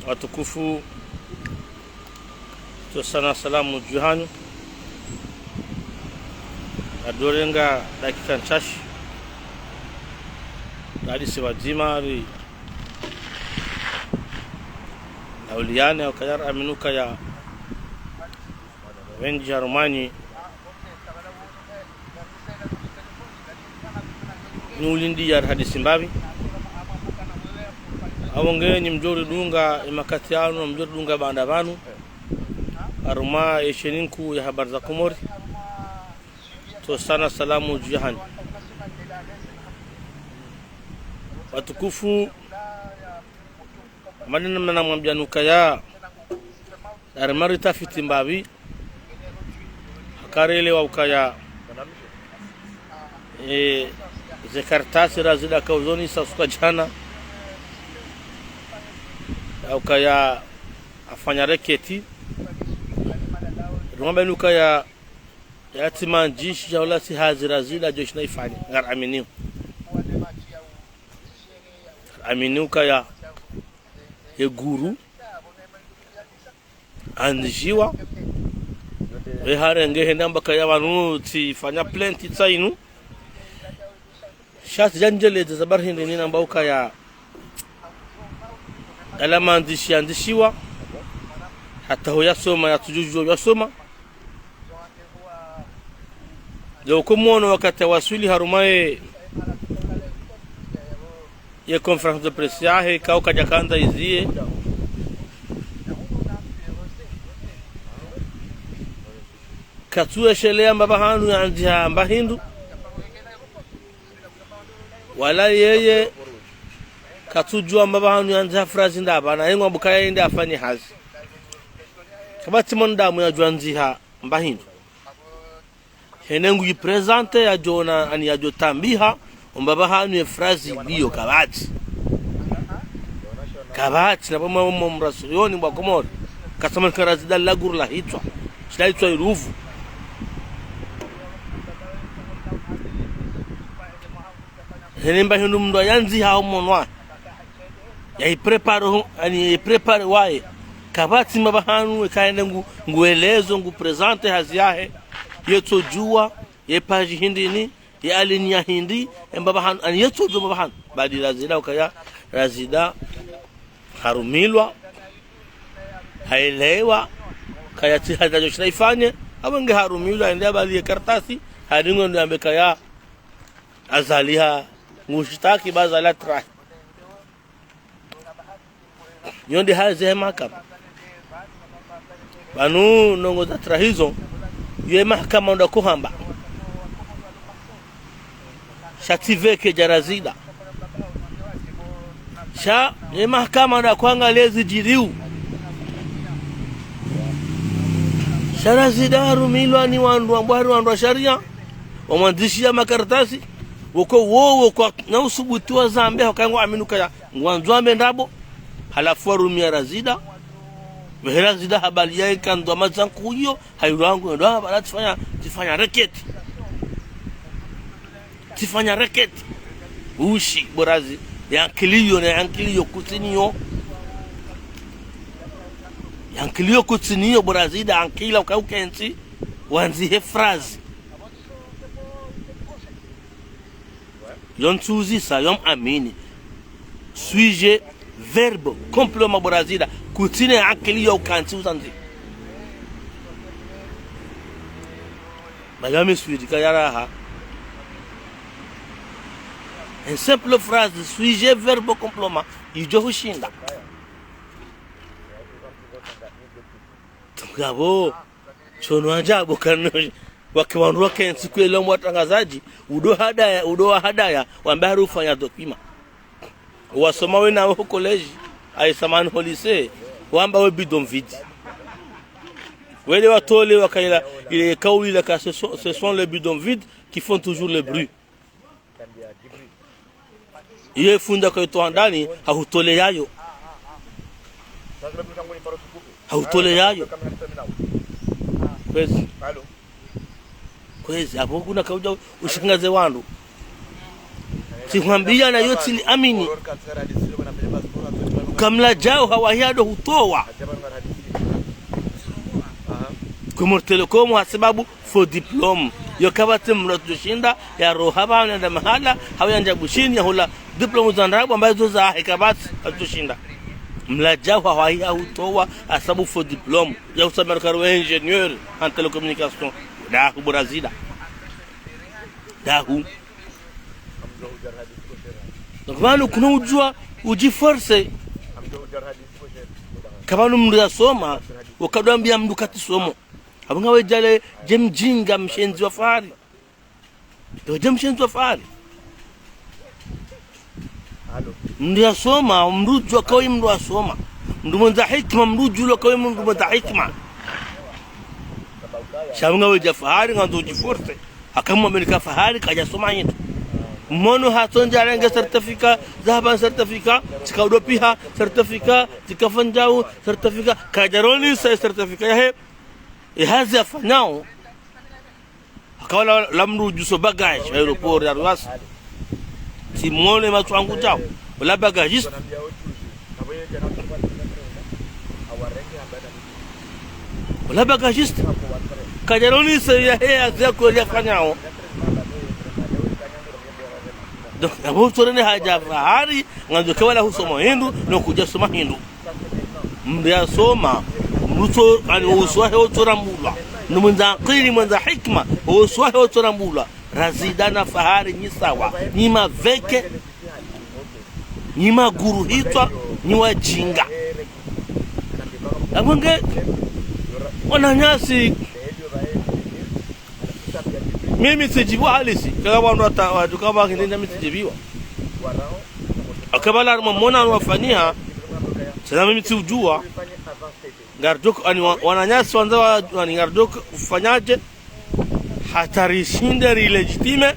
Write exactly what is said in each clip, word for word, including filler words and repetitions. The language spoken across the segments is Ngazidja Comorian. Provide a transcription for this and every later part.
Watukufu, tsosana salamu dju hanyu. Ngadorenga dakika ntsashi, hadisi pvadzima ri, na uliyane ukaya ramini ukaya wendji harumwa nyi ni ulindi ya hadisi mbapvi. Apvo nge nyi mdjo ridunga ye makati yanu, mdjo ridunga baanda pvanu, harumwa ye sheni nkuu ya habari za Komori. Tsosana salamu dju hanyu. Watukufu, amani namna namwambiyani ukaya, harimwa ri tafiti mbapvi, haka relewa ukaya, eh, ze kartasi Razida kauzonesa usiku wa djana, ya ukaya hafanya reketi. Rimwambiyani ukaya yatsi mandzishi ya hula tsi hazi Razida djo shinda yifanye, ngaraminio. Ngaraminio ukaya ye guru handzishiwa, ye harenge hende hamba ukaya pvanu tsifanya plainte tsi inu. Sha tsi djandjeledza za bari hindri nina hamba ukaya yala mandzishi yandzishiwa, hata ho yasoma, yatsudjudjuwa yasoma. Leo ko mwono wakati yawaswili harumwa ye, ye conférence de presse yahe, kao kadja kandza yiziye. Katsueshelea amba pvahanu yandziha amba hindru. Wala yeye katsudjuwa amba pvahanu yandziha frazi ndapvi, na yengwa buka yende yafanye hazi. Kapvatsi mwanadamu yadjuwa yandziha amba hindru. Hene ngu yi présenter yadjo ona, ani yadjo tambiha, amba pvahanu ye frazi ndiyo kapvatsi. Kapvatsi, na pvamwe omo mrasiyoni mwa Komori. Kasamani ka Razida la guru la hitswa. Shila hitswa iruvu. Hene amba hindru mndru yandziha ho mwono wahe, yayi préparer ho, ani yayi préparer waye. Kapvatsi amba pvahanu yeka hende ngu, ngu elezo, ngu présenter hazi yahe. Yetsodjuwa, ye page hindri ni, ye alinya hindri, amba pvahanu, ani yetsodjuwa amba pvahanu. Badi Razida ukaya, Razida harumilwa, haelewa, kaya tsi hazi yadjo shinda yifanye, apvo nge harumilwa, hende habali ye kartasi, haringo ndo yambe ukaya Azali ha, ngushitaki ba Azali hatrahi. Yo nde hazi ye mahakama. Pvanu ndrongoo za trahi zo, ye mahakama ndo yakohamba. Sha tsi veke dja Razida. Sha ye mahakama ndo yakoangalia zidjiriwo. Sha Razida harumilwa ni wandru wambwa hari wandru wa sharia, wamwandzishiya makartasi, woko wowo kwana usubuti wa zambe, haka ngwaamini ukaya ngwandzo wambe ndrabo, halafu warumia Razida. Pvehe Razida habali yayi kandwa madza nkuyo, hayirwa ngu ndo habala tsifanya, tsifanya reketi. Tsifanya reketi. Ushi, bo Razi, ye ankili yo, ne ankili yo kutsiniyo. Ye ankili yo kutsiniyo, bo Razida, ankili uka ukentsi, wandzihe frazi. Yo ntsuzisa, yo mwamini. Sujet, verbe, complément, bo Razida. Kutsina ankili yo ukantsi uzandzi. Madame Swidi, kaya raha. Une simple phrase, sujet, verbe, complément. Idjo hushinda. Ngapvo, tsono ajabu kanu, wake wandru wakentsi kweli mwatrangazadji, udo hadaya, udo wahadaya, wambe hari ufanya document. Wasoma wena ho collège, ayi samahani ho lycée, wamba we bidon vide. Wele watole wakaila, ile kauli la ka ce sont, ce sont les bidons vides qui font toujours le bruit. Ye fundi akaitowa handani, hahutoleyayo. Hahutoleyayo. Kwezi. Kwezi, apvo kuna kaudja ushangaze wandru. Tsihwambiya na yo tsili amini. Kamla djao hawahi ado hutowa. Comores Telecom hasababu faux diplôme. Yo kapvatsi mndru atsoshinda yaroha pvanu yende mahala, hau yende Bushini, yahule diplôme za ndrabo, amba izo zahe kapvatsi atsoshinda. Mla djao hawahi hahutowa hasababu faux diplôme. Ya usema kari wa ingénieur en télécommunication. Dahu bo Razida. Dahu. Donc, pvanu kuna udjuwa, udjiforcer. Kapvanu mndru yasoma, ukadjwambia mndru katsi somo. Apvo ngawe djale, dje mdjinga mshenzi wa fahari. Ndo dje mshenzi wa fahari. Mndru yasoma, mndru udjuwa kawe mndru yasoma. Mndru mwendza hikima, mndru udjuwa kawe mndru mwendza hikima. Sha apvo ngawe dja fahari, ngandzo udjiforcer. Haka mwambe nika fahari, kadjasoma hindru. Mwono hatsondja yarenge certificat, zahamba certificat, tsika udopiha, certificat, tsika fanyao, certificat, kadjaronesa certificat yahe, ye hazi yafanyao. Haka wala la mndru udjuso bagage, aéroport ya Roissy. Tsi mwono ye matso yangu djao. Wala bagagiste. Wala bagagiste. Kadjaronesa yahe hazi ya kweli yafanyao. Donc, apvo utsone hadja fahari, ngandzo ke wala husoma hindru, no kudjasoma hindru. Mndru yasoma, mndru tso, ani uso wahe utsorambulwa. Ni mwendza akili, mwendza hikima, uso wahe utsorambulwa. Razida na fahari nyi sawa, nyi maveke, nyi maguru hitswa, nyi wadjinga. Apvo nge, wananyasi, mimi tsidjibu halisi, kaka wanu wata, watu kama kini nami tsidjibiwa. Akabala mwamona wafanyiha, tsena mimi tsiudjuwa. Ngardjoko, ani wa-, wananyasi wandza wa, ani ngardjoko ufanyaje, hata rishinde rilégitimer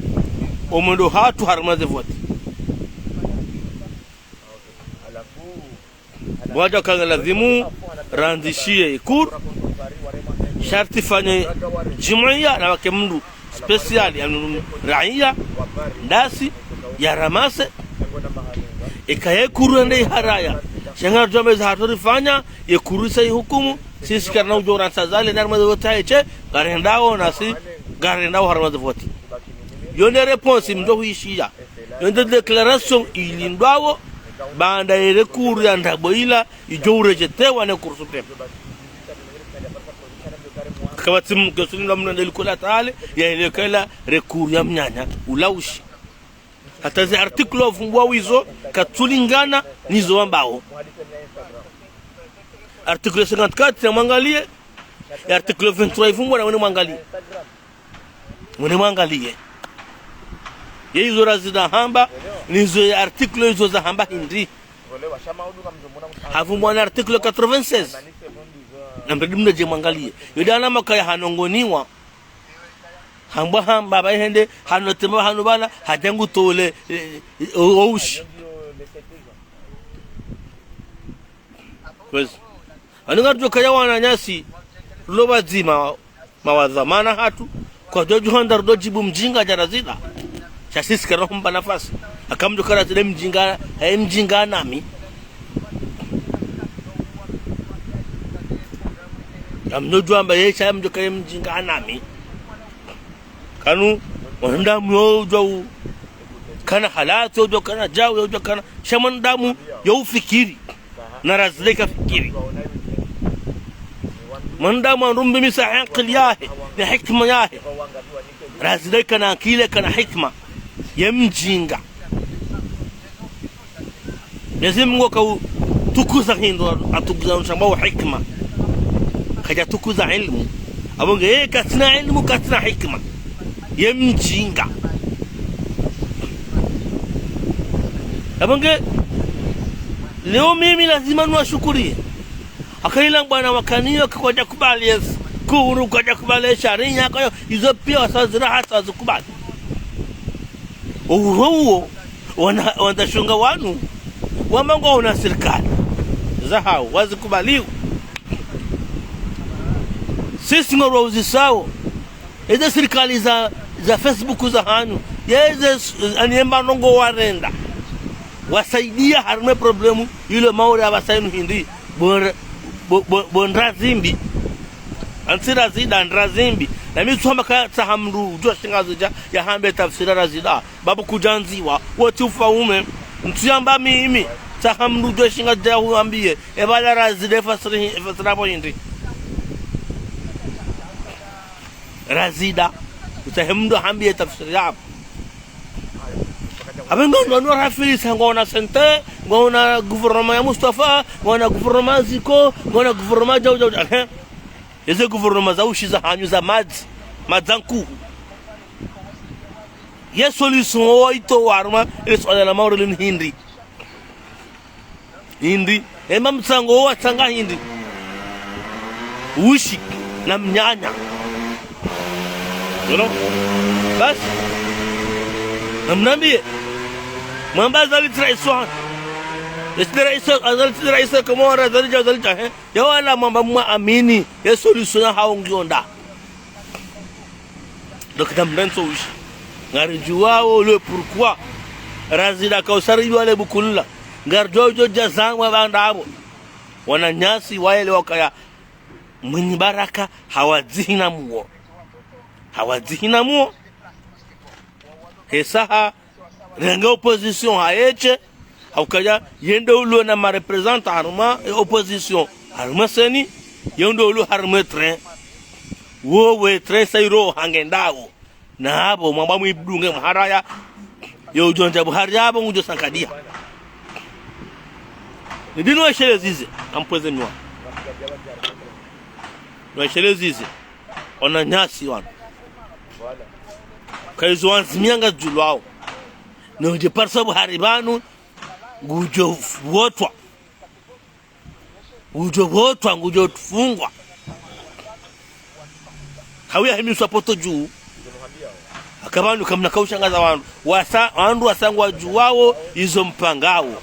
omwendo hatru harumwa ze vote. Mwadja kanga lazimu randzishiye ye cours, sharti fanye jumuiya na wake mndru spécial, yani raiya, ndasi, ya ramasse, eka ye cours yende iharaya. Sha ngardjwambe za hatru rifanya, ye cours isa ihukumu, sisi karina udjo rantsa zale, na harumwa ze vote hayiche, ngarendao nasi, ngarendao harumwa ze vote. Yo nde réponse mndjo huishiya. Yo nde déclaration ilindwawo, baanda ye recours ya ndrabo ila, idjo urejetewa ne Cour suprême. Kapvatsi mkesulindwa mndru nde likoli tale, ya ilekela recours ya mnyanya, ulaushi. Hata ze article wavumbua wizo, katsulingana, nizo wambao. Article cinquante-quatre, na mwangaliye, ya article vingt-trois ivumbua na wene mwangaliye. Mwene mwangaliye. Ye izo Razida hamba, nizo ye article izo zahamba hindri. Havumbua na article quatre-vingt-seize. Na mredi mndru dje mwangaliye. Yo dana makaya hanongoniwa. Hambwa hamba, ba hende, hano temba, hano bala, hadjangu tole, eh, eh, o-, oushi. Kwezi. Ani ngardjo kaya wananyasi, lo pvadzima, mawadhwamana hatru, kwadjo djuhanda rudo djibu mdjinga dja Razida. Sha sisi karina humpa nafasi. Haka mdjo ka Razida mdjinga, eh, mdjinga nami. Ngamdjo djuwa amba ye sha mdjo ka ye mdjinga nami. Kanu, mwanadamu yo udjuwa u-, kana halati, yo udjuwa kana djau, yo udjuwa kana, sha mwanadamu yo ufikiri. Na Razida ika fikiri. Mwanadamu andru mbimisa akili yahe, na hikima yahe. Razida ika na akili, kana hikima. Ye mdjinga. Mwenyezi Mungu haka utukuza hindru, atukuza nshamba wa hikima. Kadja tukuza ilmu. Apvo nge, ye katsina ilmu, katsina hikima. Ye mdjinga. Apvo nge, leo mimi lazima niwashukuriye. Haka ila mbwana wakaniyo, kakwadja kubali yes. Kuhuru kwadja kubali sharia, kayo, izo piya wasazira hata wazikubali. Uwo uwo, wana, wandza shunga wanu, wamba ngwaona sirikali. Zahao, wazikubaliwo. Sisi ngorwauzisao. Eze sirikali za, za Facebook za hanyu. Yeze, s-, ani emba ndrongo warenda. wasaidia harumwa problème ile Maore apvasa inu hindri. Bo, bo, bo, bo ndra zimbi. Antsi Razida ndra zimbi. Na mi tsuhamba ka tsaha mndru udjo shinga zidja yahambe tafsira Razida. Babu kudjandziwa, wotsi ufaume. Ntsuyamba mimi, tsaha mndru udjo shinga dja huambie. Epvala Razida efasiri, efasiri apvo hindri. Razida, utsahe mndru hambie tafsiri yapvo. Apvo ngo, ngo, ngo rafilisa, ngwaona sente, ngwaona gouvernement ya Mustafa, ngwaona gouvernement Ziko, ngwaona gouvernement djau, djau, djau, ehe. Eze gouvernement za ushi za hanyu za madzi, madzi a nkuhu. Ye solution wo waitowa harumwa, ele suala la Maore linu hindri. Hindri, ema mtsango wo watsanga hindri. Ushi, na mnyanya. You know? Basi, na mnambie. Mwamba Azali tsi raisi wa. Azali tsi raisi, Azali tsi raisi, comment Azali dja, Azali dja, eh? Ya wala mwamba mwa amini, ye solution ya hao ngiyo nda. Donc, na mrentso ushi. Ngaridjuwao le pourquoi. Razida kausari yale bukulula. Ngaridjuwao djo dja zangwa pvanda apvo. Wananyasi waele wakaya Mwinyi Baraka hawadzihi na muo. Hawadzihi na muo. He saha, renge opposition hayeshe, haukaya yende ulo na ma représentants harumwa, e opposition, harumwa CENI, yende ulo harumwa train. Wo we train sa iro hangendawo. Na apvo, mwamba mwibudunge mharaya, yo udjo ndja buhari apvo ngudjo sankadia. Ni dinu wesheleze ze, ampweze miwa. Wesheleze ze. Wananyasi wanu. Kayizo wandzimianga djulwawo. No dje parisa buhari pvanu, ngudjo votwa. Ngudjo votwa, ngudjo fungwa. Hawuya himiswa poto dju. Aka pvanu kamna kaushangaza wandru. Wasa, wandru wasa ngwadjuwawo izo mpangawo.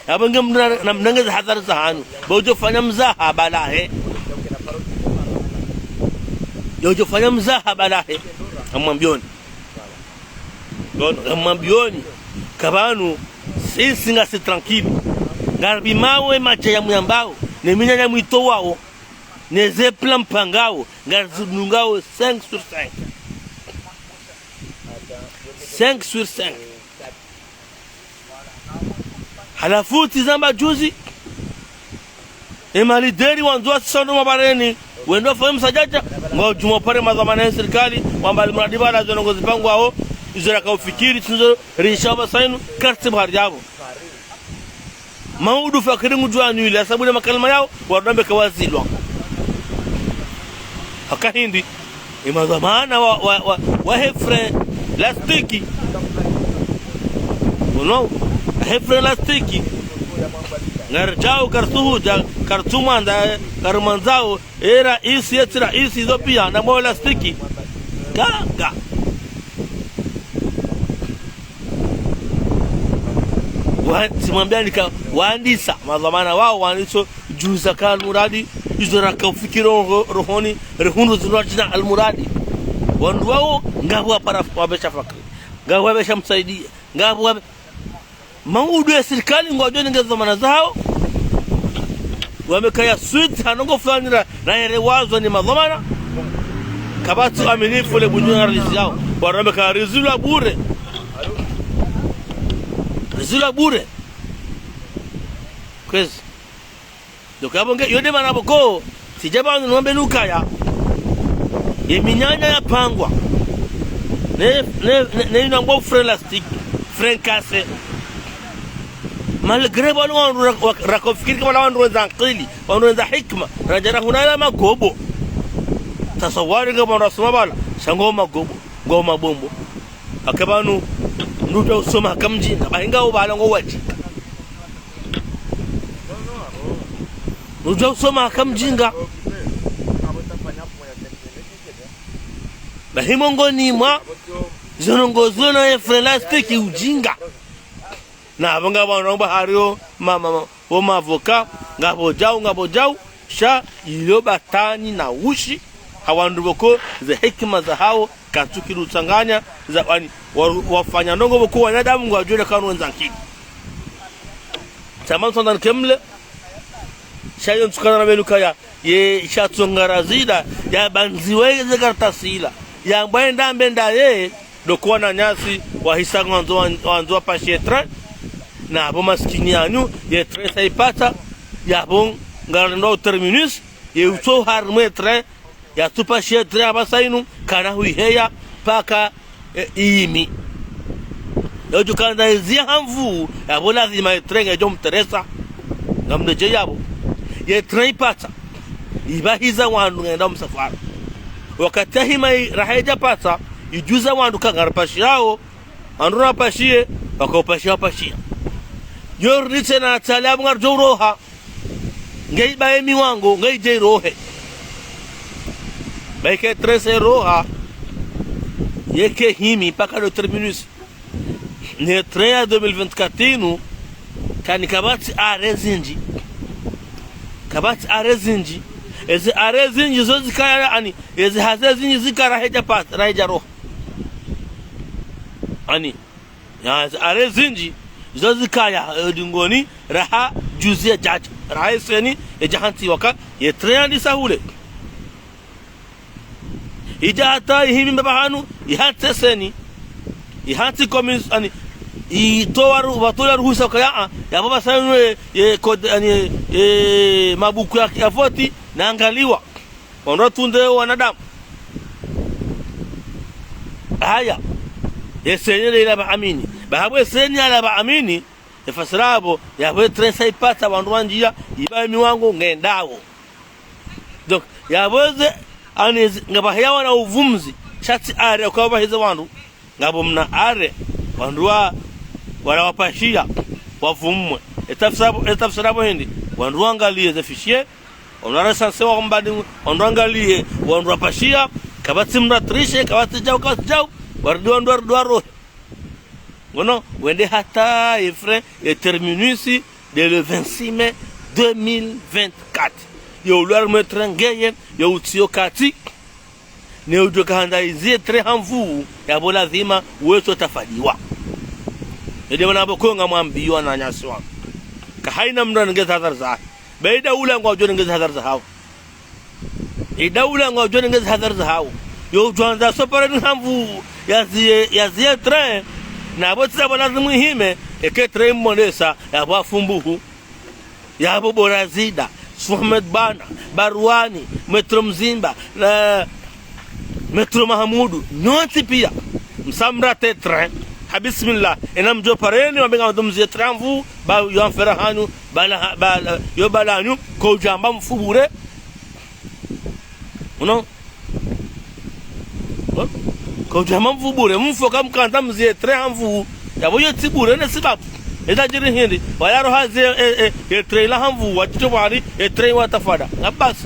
Apvo nge mna, na mnangeze hadhari za hanyu. Ba udjo fanya mzaha balahe. Yo udjo fanya mzaha balahe. Amwambioni. Ngono, ngamwambioni, ka pvanu, sisi ngasi tranquille. Ngaripvimao emadja ya muyambao, ne minyanya mwitowawo, ne ze plan mpangawo, ngarizidungao cinq sur cinq. Cinq sur cinq. Halafu tsi zamba juzi, ema leaders wandzo wasisando mabareni, wendo wafanye msadjadja, ngwadjo mwa pare madhwamana ya sirikali, wamba alimuradi pvala zo ndrongoo zipangwawo, izo rakaufikiri, tsi ndzo rishaba sainu, kartsi buhari yapvo. Maudu fakiri ngudjo annuler, sababu ne makalima yawo, warudambe kawazilwa. Haka hindri, emadhwamana wa, wa, wa, wahe frein lastiki. Uno, he frein lastiki. Ngaridjao kartsuhudja, kartsumwandza, karumwandzao, e raisi, ye tsi raisi, izo piya, na mwe lastiki. Ga, ga. Wa, tsimwambiani ka, wandisa, madhwamana wawo, wandiso, djuza ka almuradi, izo rakaufikiri ro-, rohoni, rihundru zinu wadjina almuradi. Wandru wawo, ngapvo wapara, wapvesha fakiri. Ngapvo wapvesha msaidia. Ngapvo wabe-, maudu ya sirikali ngwadjo nenge dhwamana zawo. Wamekaya suite ha ndrongoo fulani ra, ra yere wazo ni madhwamana. Kapvatsi aminifu le budjuna rizilwa yawo. Wara wamekaya rizilwa bure. Rizilwa bure. Kwezi. Donc, apvo nge, yo nde mana pvoko, tsidja pvanu nwambe nukaya. Ye minyanya yapangwa. Ne, ne, ne, ne inambwa frein lastiki, frein cassé. Malgré pvanu wandru ra-, wa-, rakaufikiri ka pvala wandru wendza ankili, wandru wendza hikima, radjana huna ila magobo. Tasawari nga pvanu rasoma pvala, sha ngo magobo, ngo mabombo. Haka pvanu, mndru udja usoma haka mdjinga, bahi ngawo pvala ngo wadjinga. Mndru udja usoma haka mdjinga. Bahi mongoni mwa, zo ndrongoo zilo na ye frein lastiki udjinga. Na apvo ngapvo wandru wamba hariyo, ma, ma, ma, wo mavoka, ngapvo djau, ngapvo djau, sha ilo batwili na ushi, ha wandru pvoko, ze hikima zahawo, katsukiri utsanganya, za wani, wa, wafanya ndrongoo pvoko wanadamu ngwadjuwa kanu wendza ankili. Tsamani tsandza nikemle. Sha yo ntsukana na pvenu kaya, ye sha tsongara zida, ya bandziwe ze kartasi ila. Ya mbwa enda mbe ndaye, ndo kuwa wananyasi, wahisa ngwandzo, ngwandzo wapashe train. Na apvo masikini yanyu, ye train sa ipatsa, ya apvo ngarendo terminus, ye utso harimwe train, ya tsupashe train apvasa inu, kana huiheya, paka, e, imi. Yo djukandza izi ya ha nvu, ya apvo lazima ye train ngedjo mteresa. Ngamdedje yapvo. Ye train ipatsa. Ipvahiza wandru ngwendao msafara. Wakati ya hima i, raha idja patsa, idjuza wandru ka ngaripashiyao, wandru rapashiye, wakaupashiya wapashiya. Yo ritse na tsale apvo ngaridjo uroha. Nge ibaye miwango, nge idje irohe. Baike train sa iroha, yeke himi, paka ndo terminus. Ne train ya deux mille vingt-quatre inu, kani kapvatsi arrêt zindji. Kapvatsi arrêt zindji. Ezi arrêt zindji zo zikaya, ani, ezi hazi zindji zika raha idja patsa, raha idja roha. Ani, ya, ezi arrêt zindji, zo zikaya, e, dingoni, raha juzi ya djadja. Raha eseni, edja hantsi waka, ye train yandisa hule. Idja hata ihimi mbapvi hanu, ihantsi eseni. Ihantsi komis-, ani, itowa ru-, watowa ruhusa kaya, a, yapvo pvasa inu ye, ye code, ani, ye, ye mabuku ya, ya voti, na angaliwa. Wandru watunde wanadamu. Haya. Ye seni le ila pva amini. Ba apvo ye seni ala pva amini, efasiri apvo, yapvo ye train sa ipatsa wandru wandjiya, ibaye miwango ngendao. Donc, yapvo ze, ani zi, ngapvaheya wana uvumzi, sha tsi arrêt, ukao pvahiza wandru. Ngapvo mna arrêt, wandru wa, wala wapashiya, wavumwe. Etafsiri apvo, etafsiri apvo hindri, wandru wangaliye ze fichier, wandru wa recensé wa mbadi, wandru wangaliye, wandru wapashiya, kapvatsi mna triche, kapvatsi djau, kapvatsi djau, warudi wandru, warudi warohe. Ngono, wende hata ye train, ye terminus, de le vingt-six mai deux mille vingt-quatre. Yo ulwa harimwe train ngeye, yo utsiyo kati. Ne udjo kahandza izi ye train ha nvu, yapvo lazima wetso tafadiwa. Ede wana apvo ko ngamwambiyo wananyasi wangu. Kahaina mndru anenge ze hadhari zahe. Be idaula ngwadjo nenge ze hadhari zahawo. Idaula ngwadjo nenge ze hadhari zahawo. Yo udjwandza sopareni ha nvu, yaziye, yaziye train. Na apvo tsi apvo lazimu ihime, eke train imwonesa, yapvo afumbuhu. Yapvo Borazida, Swamed Bana, Barwani, Maître Mzimba, na Maître Mahamudu, nyontsi piya. Msamra te train. Ha bismillah. Ena mdjo pareni, wambe ngamdjo mziye train ha nvu, ba yo mfera hanyu, bala ha, bala, yo bala hanyu, ko udjamba mfu bure. Uno? Ko udjamba mfu bure, mfu kamkandza mziye train ha nvu. Yapvo yo tsi bure ne sibabu. Eza djiri hindri, wala roha ze, e, e, e train la ha nvu, watito wari, e train watafada. Na basi.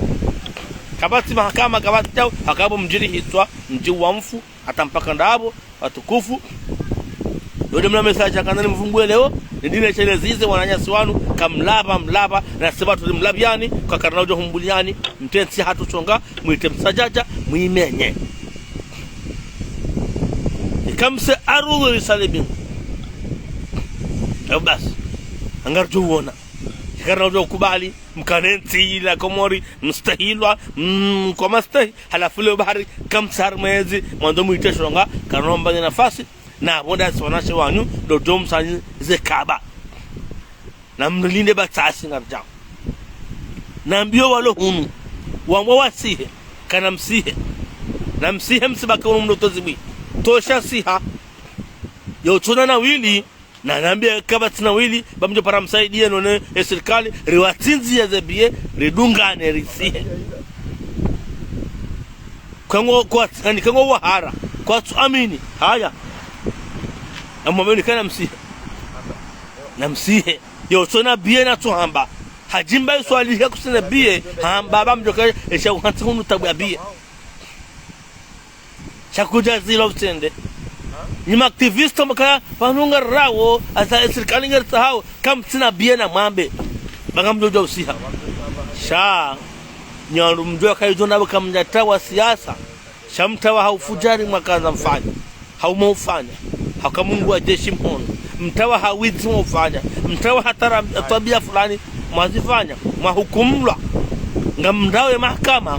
Kapvatsi mahakama, kapvatsi djau, haka apvo mdjiri hitswa, mdji wa mfu, hata mpaka ndapvo, watukufu. Yo nde mna message yakandza nimvumbuwe leo, nindine shelezize wananyasi wanu, kamlapva, mlapva, na siba tuli mlapviani, kwa karina udjo humbuliani, mtentsi hatu tsonga, mwite msadjadja, mwimenye. Ikamse arudhu risalibi. Yo basi. Hangaridjo uona. Karina udjo ukubali, mkane ntsi la Komori, mstahilwa, mm, kwa mastahi, halafu leo bahari, kamsar mwezi, mwando mwite shonga, karina mbani nafasi, na apvo nda si wananyasi wanyu, ndo djo msanyi ze kaba. Na mlinde ba tsasi ngaridjao. Na mbiyo walo hunu, wamwa wasihe, kana msihe. Na msihe msibake hunu mno tozibwi. Tosha siha, yo tsona na wili, na nambiye kapvatsi na wili, ba mdjo para msaidiye none, e sirikali, riwatsindziye ze biye, ridungane, risihe. Kango kwa, ani kango wahara, kwatsu amini, haya. Amwamini kana msihe. Na msihe. Yo tsona biye na tsuhamba. Hadjimba iswali ya kusina biye, hamba ba mdjo ka, esha uhantsi hunu tabu ya biye. Sha kudja zilo utsende. Nyi ma activiste mkaya, pvanu ngarirawo, asa e sirikali ngaritsahao, kamtsina biye na mwambe. Ba ngamdjo dja usiha. Sha, nyi wandru mdjo kayidjo na ba kamdja tawa siasa. Sha mtawa ha ufudjari mwakandza mfanya. Ha uma ufanya. Haka Mungu wa jeshi mhono. mtawa ha widzi mwaufanya, mtawa ha tara-, twabiya fulani mwazifanya, mwahukumulwa. Ngamndawo ye mahakama,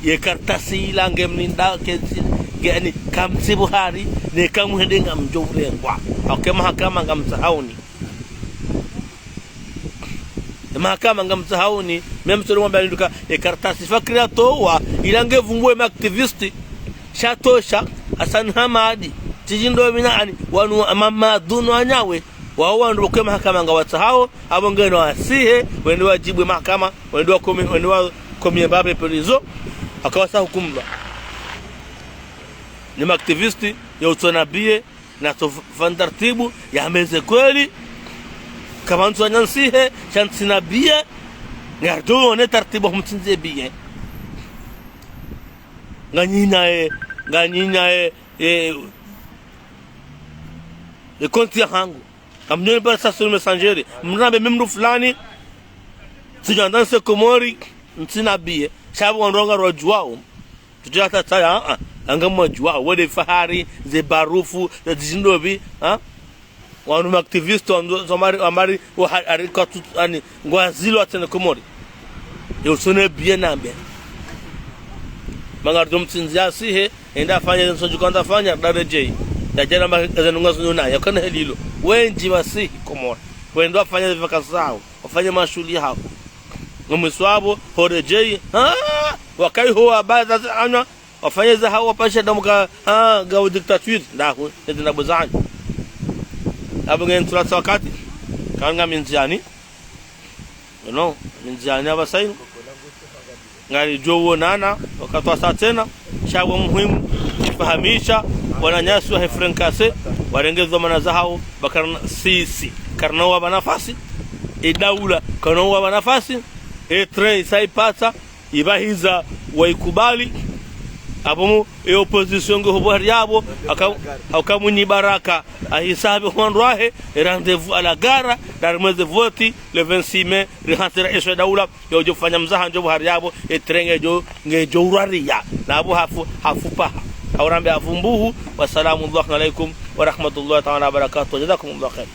ye kartasi ila ngemninda, ke-, nge-, yaani, kamtsi buhari, ne kamwende ngamdjo urengwa. Hauka ye mahakama ngamtsahaoni. Ye mahakama ngamtsahaoni, même selon mwambia linduka, ye kartasi Fakri yatowa, ila nge vumbuwe ma activiste, sha tosha, Hassan Hamadi, Tijindro Binani, wanu Mamadu no wanyawe, wawo wandru ke mahakama ngawatsahao, apvo ngeno wasihe, wende wadjibu ye mahakama, wende wakomi-, wende wakomiye mbapvi prison, haka wasa hukumulwa. Ni ma activiste, ya utsona biye, na tso f-, fanya taratibu, ya meze kweli, kama ntsu wanyansihe, sha ntsina biye, ngardo one taratibu humtsinze biye. Nganyinya e, nganyinya e, e, e konti yahangu. Kamnyoni pale sasa sur Messenger. Mnambe mimi mndru fulani. Sijanda nse Komori. Ntsina biye. Sha apvo wandru wanga rwadjuwao. Tutsi hata tsaya, ah, ah. Anga mwadjuwao. Wende Fahari, ze barufu, ze zindopvi, ah. Wanu ma activiste, wanu zo mari, wamari, wa ha-, hari katu, yaani, ngwazilo atsene Komori. Ye utsone biye nambe. Manga rdo mtsindzi yasihe, enda afanye nsonji kwanza afanya, dare jei. Ya djana ma, eze nunga zunyo na, ya kana helilo. Wendji wasihi Komori. Wende wafanye ze vacances zao, wafanye mashuhuli yao. Ngomwiso apvo, hore jei, ha? Wakayi ho wa baza zi anywa, wafanye zahao wapashe damu ka, ha, ga u dictature, ndahu, nezi na buzanyi. Apvo nge ntsu latsa wakati, kanga mindziani. You know, mindziani apvasa inu. Ngaridjo wonana, wakati wasa tsena, sha pvo muhimu, ifahamisha, wananyasi wahe Francais, warenge dhwamana zahao, ba karina sisi. Karina wapva nafasi, e daula, karina wapva nafasi, e train isa ipatsa, ibahiza waikubali, apvo mu, e opposition nge ho buhari yapvo, haka-, haka Mwinyi Baraka, ahisabe hwandru wahe, e rendez-vous à la gare, darimweze vote, le vingt-six mai, rihantsi raisi wa daula, yo djo fanya mzaha ndjo buhari yapvo, e train ngedjo, ngedjo urwariya. Na apvo hafu, hafu paha. Haurambe hafu mbuhu. Wassalamu alaikum wa rahmatullahi ta'ala wa barakatuh. Jazakumullahu khair.